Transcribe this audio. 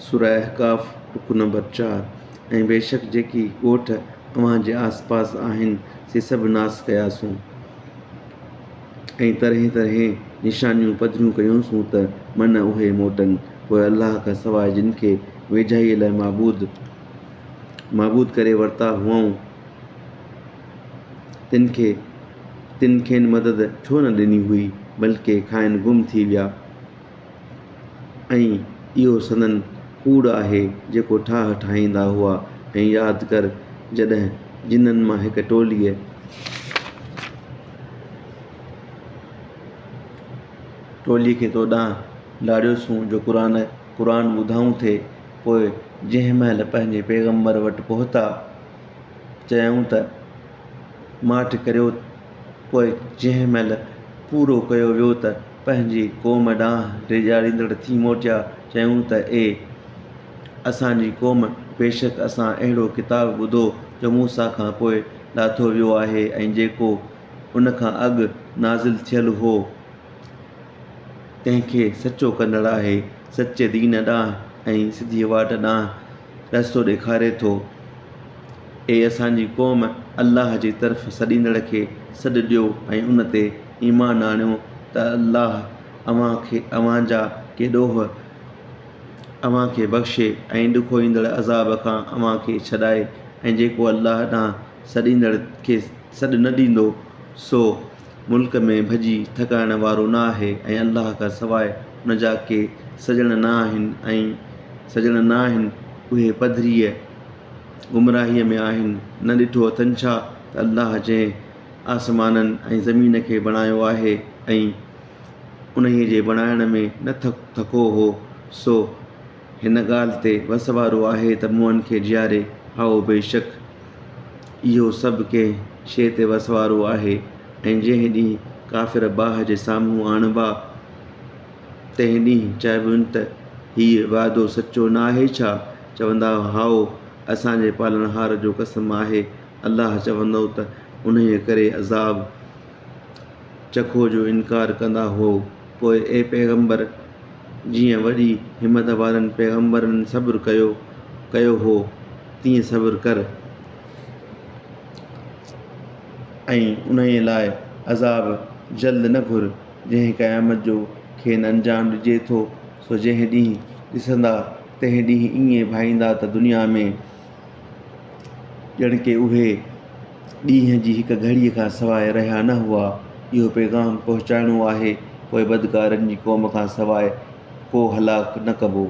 سوره احقاف، رڪوع نمبر چار، ۽ بيشڪ جيڪي ڳوٺ اوهان جي آس پاس آهن سي سڀ ناس ڪياسون ۽ طرحين طرحين نشانيون پڌريون ڪيونسون ته من اهي موٽن پوء الله کان سواء جن کي ويجهائيء لاء معبود معبود ڪري ورتا هئائون تن کي تن کين مدد ڇو نه ڏني هئي بلڪه کانئن گم ٿي ويا. ۽ اهو سندن ڪوڙ آهي جيڪو ٺاهه ٺاهيندا هئا ۽ ياد ڪر جڏهن جنن مان هڪ ٽوليء ٽولي کي تو ڏانهن لاڙيوسون جو قرآن قرآن ٻڌائون ٿي پوء جنهن مهل پنهنجي پيغمبر وٽ پهتا چيائون ته ماٺ ڪريو پوء جنهن مهل پورو ڪيو ويو ته پنهنجي قوم ڏانهن ڊيڄاريندڙ ٿي موٽيا، چيائون ته اي اسان جي قوم! بيشڪ اسان اهڙو ڪتاب ٻڌو جو موسيٰ کان پوء لاٿو ويو آهي ۽ جيڪو ان کان اڳ نازل ٿيل هو تنهن کي سچو ڪندڙ آهي، سچي دين ڏانهن ۽ سڌيء واٽ ڏانهن رستو ڏيکاري ٿو. اي اسان جي قوم! الله جي طرف سڏيندڙ کي سڏ ڏيو ۽ ان تي ايمان آڻيو ته الله اوهان کي اوهان جا ڪي ڏوهه اوهان کي بخشي ۽ ڏکوئيندڙ عذاب کان اوهان کي ڇڏائي ۽ جيڪو الله ڏانهن سڏيندڙ کي سڏ نه ڏيندو سو ملڪ ۾ ڀڄي ٿڪائڻ وارو نه آهي ۽ الله کان سواء ان جا ڪي سڄڻ نه آهن ۽ سڄڻ نه آهن اهي پڌريء گمراهيء ۾ آهن نه ڏٺو اٿن ڇا ته الله جنهن آسمانن ۽ زمين کي بڻايو آهي ۽ انهيء جي بڻائڻ ۾ نه ٿڪو هو، سو هن ڳالهه تي وس وارو آهي ته مئن کي جياري. هائو، بيشڪ اهو سڀ ڪنهن شيء تي وس وارو آهي. ۽ جنهن ڏينهن ڪافر باهه جي سامهون آڻبا، تنهن ڏينهن چئبن ته هيء وعدو سچو نه آهي ڇا؟ چوندا، هائو، اسان جي پالڻهار جو قسم آهي، الله چوندو ته انهيء ڪري عذاب چکو جو انڪار ڪندا هئو. پوء اي پيغمبر! جيئن وڏي همت وارن پيغمبرن صبر ڪيو ڪيو هو، تيئن صبر ڪر ۽ انهيء لاء عذاب جلد نه گهر، جنهن قيامت جو کين انجام ڏجي ٿو، سو جنهن ڏينهن ڏسندا، تنهن ڏينهن ائين ڀائيندا ته دنيا ۾. ڄڻ ڪي اهي ڏينهن جي هڪ گهڙيء کان سواء رهيا نه هئا. اهو پيغام پهچائڻو آهي، پوء بدڪارن جي قوم کان سواء ڪو هلاڪ نه ڪبو.